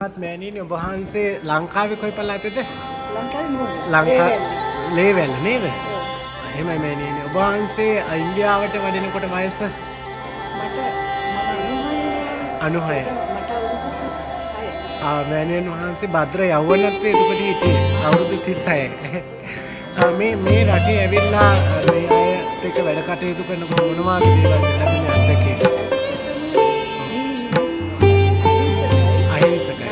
මෑණියනි, ඔබ වහන්සේ ලංකාවේ කොයි පළාතේද? ලංකාවේ නුවර. ලංකා ලේවැල්ල නේද? එහෙමයි මෑණියනි. ඔබ වහන්සේ ඉන්දියාවට වඩිනකොට වයස? මට මම 96. මට අවුරුදු 36. ආ, මෑණියන් වහන්සේ භද්‍ර යෞවනත්වයේ එතකොට හිටියේ අවුරුදු 36. ආ, මේ මේ රටේ ඇවිල්ලා මේ අයත් එක්ක වැඩ කටයුතු කරනකොට මොන වගේ දේවල්ද ලැබුණේ අත්දැකීම්? අහිංසකයි.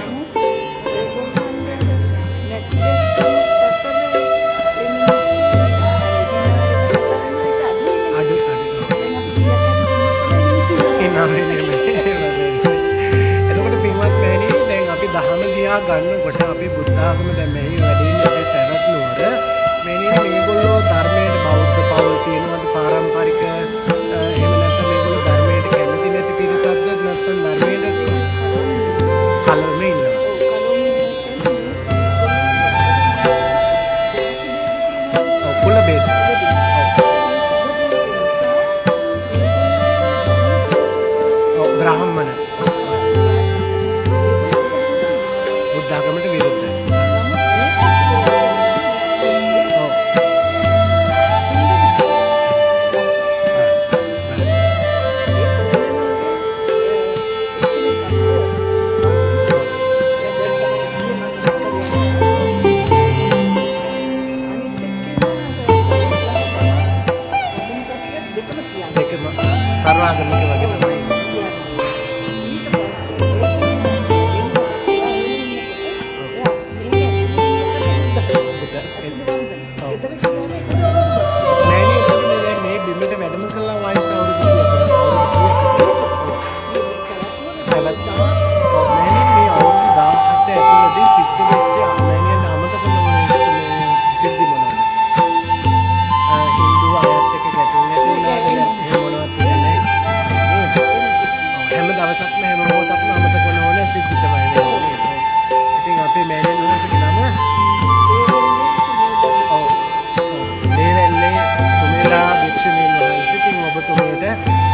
අඩු අඩු. එතකොට පින්වත් මෑණියනි, දැන් අපි දහම දිහා ගන්නකොට අපි බුද්ධ ආගම දැන් මෙහි වැඩ ඉන්නේ අපේ සැවැත් නුවර. මෑණියනි, මේගොල්ලෝ ධර්මයට බෞද්ධ පවුල් තියෙනවද පාරම්පරික, එහෙම නැත්නම් මේගොල්ලෝ ධර්මයට කැමති නැති පිරිසක්ද, නැත්නම් ධර්මයට කලවම ඉන්නවා? ඔව්, කුල භේද. ඔව්. ඔව්, බ්‍රාහ්මණ බුද්ධ ආගමට විරුද්ධයි. ඔව්. දෙකම සර්වාගමික වගේ තමයි. බුද්ධ. ඔව්. මෑණියෝ, එතකොට මේ දැන් මේ බිමට වැඩම කළා වයස අවුරුදු කීයකද? අවුරුදු කීයකද? සැවැත්. ඔව්, මෑණියන් මේ අවුරුදු 17 ඇතුළතදී සිද්ධ වෙච්ච මෑණියන්ට අමතක නොවන මේ සිද්ධි මොනවද? හින්දු අයත් එක්ක ගැටුම් ඇති වුණාද? එහෙම මොනවද කියන්නේ නේද? ඔව්, හැම දවසක්ම හැම මොහොතක්ම අමතක නොවන සිද්ධි තමයි වෙන්නේ නේද? ඔව්. ඉතින් අපේ මෑණියන් වහන්සේගේ නම? ඔව්. ලේවැල්ලේ සුමේධා භික්ෂුණීන් වහන්සේ. ඉතින් ඔබතුමියට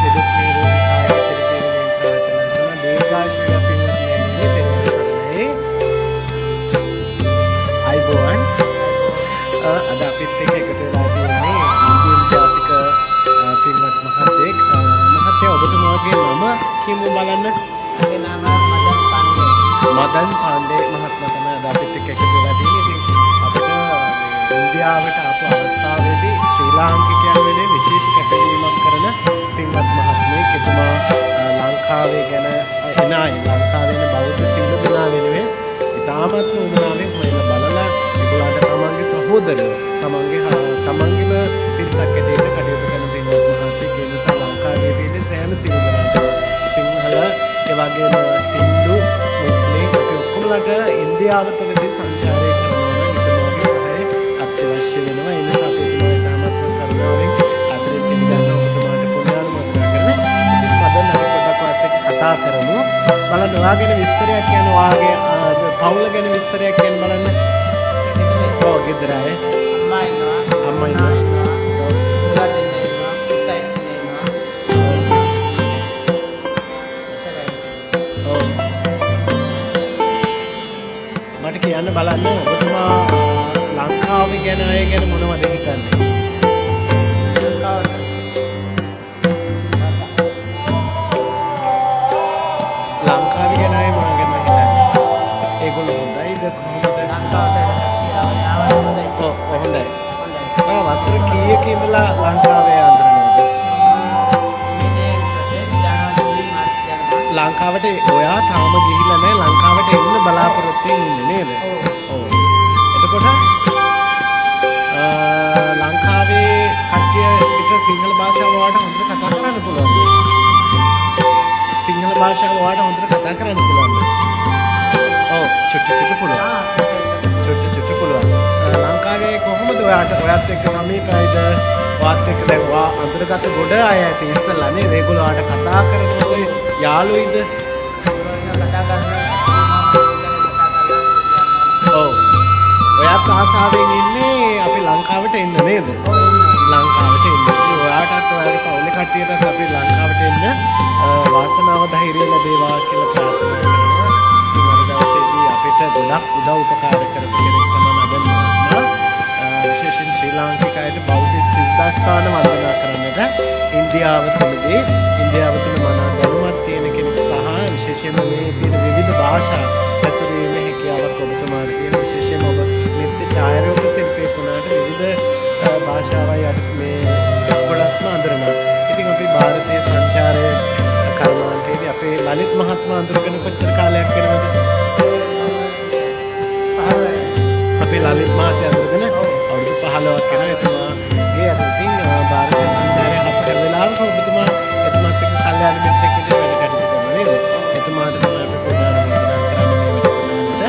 නිදුක් නිරෝගී කාය චිරජීවනයේ ප්‍රාර්ථනා කරනවා. දීර්ඝායුෂ වේවා පින්වත් මෑණියනි. තෙරුවන් සරණයි. ආයුබෝවන්. අද අපිත් එක්ක එකතු වෙලා තියෙන්නේ ඉන්දියන් ජාතික පින්වත් මහත්තයෙක්. මහත්තයා, ඔබතුමාගේ නම කියමු බලන්න. මගේ නම මදන් පාණ්ඩේ. මදන් පාණ්ඩේ මහත්මයා තමයි අද අපිත් එක්ක එකතු වෙලා තියෙන්නේ. ඉතින් අපිට මේ ඉන්දියාවට ආපු අවස්ථාවේදී ශ්‍රී ලාංකිකයන් වෙනුවෙන් විශේෂ කැපවීමක් කරන පින්වත් මහත්මයෙක්. එතුමා ලංකාවේ ගැන එන අය, ලංකාවේ ඉන්න බෞද්ධ සියලු දෙනා වෙනුවෙන් ඉතාමත්ම උවමනාවෙන් හොයලා බලලා ඒගොල්ලන්ට තමන්ගේ සහෝදරයෝ, තමන්ගේම පිරිසක් හැටියට කටයුතු කරන පින්වත් මහත්මයෙක්. ඒ නිසා ලංකාවේ තියෙන සෑම සියලු දෙනාටම, සිංහල ඒ වගේම හින්දු, මුස්ලිම්, අපි ඔක්කොමලට ඉන්දියාව තුළදී සංචාරය කරනවා නම් එතුමාගේ සහාය අත්‍යවශ්‍ය වෙනවා. ඒ නිසා අපි එතුමා ඉතාමත්ම කරුණාවෙන් ආදරයෙන් පිළිගන්න ඔබතුමාට පුණ්‍යානුමෝදනා කරනවා. ඉතින් මදන්, අපි පොඩ්ඩක් ඔයත් එක්ක කතා කරමු. බලන්න, ඔයා ගැන විස්තරයක් කියන්න, ඔයාගේ පවුල ගැන විස්තරයක් කියන්න බලන්න. ඔව්, ගෙදර අය. අම්මා ඉන්නවා. අම්මා ඉන්නවා. ඉන්නවා. පුතා දෙන්නා ඉන්නවා. පුතා එක්කෙනා ඉන්නවා. එච්චරයි. ඔව්. මට කියන්න බලන්න, ඔබතුමා ලංකාවේ ගැන අය ගැන මොනවද හිතන්නේ? ලංකාවට ලංකාවේ ගැන අය මොන ගැනද හිතන්නේ? ඒගොල්ලෝ හොඳයිද, කොහොමද? ලංකාවට කට්ටිය ආවට හොඳයි. ඔව්, හොඳයි. හොඳයි. ඔයා වසර කීයක ඉඳලා ලංකාවේ අඳුරනවද? මේ ජනවාරි මාර්ච් යනවා. ලංකාවට ඔයා තාම ගිහිල්ලා නැහැ, ලංකාවට එන්න බලාපොරොත්තුවෙන් ඉන්නේ නේද? ඔව්. ඔව්. එතකොට ලංකාවේ කට්ටියට සිංහල භාෂාව ඔයාට හොඳට කතා කරන්න පුළුවන්ද? සිංහල භාෂාව ඔයාට හොඳට කතා කරන්න පුළුවන්ද? ඔව්, චුට්ටි චුට්ටි පුළුවන්. ආ. චුට්ටි චුට්ටි පුළුවන්. ලංකාවේ කොහොමද ඔයාට, ඔයත් එක්ක සමීපයිද? ඔයත් එක්ක දැන් ඔයා අඳුරගත්ත ගොඩ අය ඇති ඉස්සෙල්ලා නේද? ඒගොල්ලෝ ඔයාට කතා කරනවද? යාළුයිද? කතා කරනවා. කතා කරලා. ඔව්. ඔයත් ආසාවෙන් ඉන්නේ අපි ලංකාවට එන්න නේද? ඔව්, එන්න. ලංකාවට එන්න. ඉතින් ඔයාටත් ඔයාගේ පවුලේ කට්ටියටත් අපි ලංකාවට එන්න වාසනාව ධෛර්යය ලැබේවා කියලා ප්‍රාර්ථනා කරනවා. ඉතින් අද දවසේදී ගොඩක් උදව් උපකාර කරපු කෙනෙක් තමයි නදන් මහත්මයා. විශේෂයෙන් ශ්‍රී ලාංකික අයට බෞද්ධ සිද්ධාස්ථාන වන්දනා කරන්නට ඉන්දියාව තුළදී ඉන්දියාව තුළ මනා දැනුමක් තියෙන කෙනෙක් සහ විශේෂයෙන්ම මේ තියෙන විවිධ භාෂා හැසිරීමේ හැකියාවක් ඔබතුමාට තියෙන, විශේෂයෙන්ම ඔබ නිත්‍ය ඡායාරූප ශිල්පියෙක් වුණාට විවිධ භාෂාවල් යට මේ කොටස්ම අඳුරනවා. ඉතින් අපි භාරතීය සංචාරය කර්මාන්තයේදී අපේ ලලිත් මහත්මයා අඳුරගෙන කොච්චර කාලයක් වෙනවද? අපේ ලලිත් මහත්තයා අඳුරගෙන අවුරුදු 15ක් වෙනවා. එතුමාගේ අර ඉතින් භාරතීය සංචාරය හැම වෙලාවකම ඔබතුමා එතුමාත් එක්ක කල්යාණ මිත්‍රෙක් විදිහට වැඩ කටයුතු කරනවා නේද? එතුමාට තමයි අපි පුණ්‍යානුමෝදනා කරන්නේ මේ වැඩසටහනට.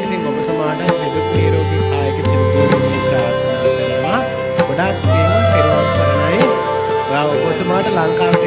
ඉතින් ඔබතුමාට නිදුක් නිරෝගී කායික චිරජීවනයේ ප්‍රාර්ථනා කරනවා. ගොඩාක් පින්, තෙරුවන් සරණයි. ඔයා ඔබතුමාට ලංකාවට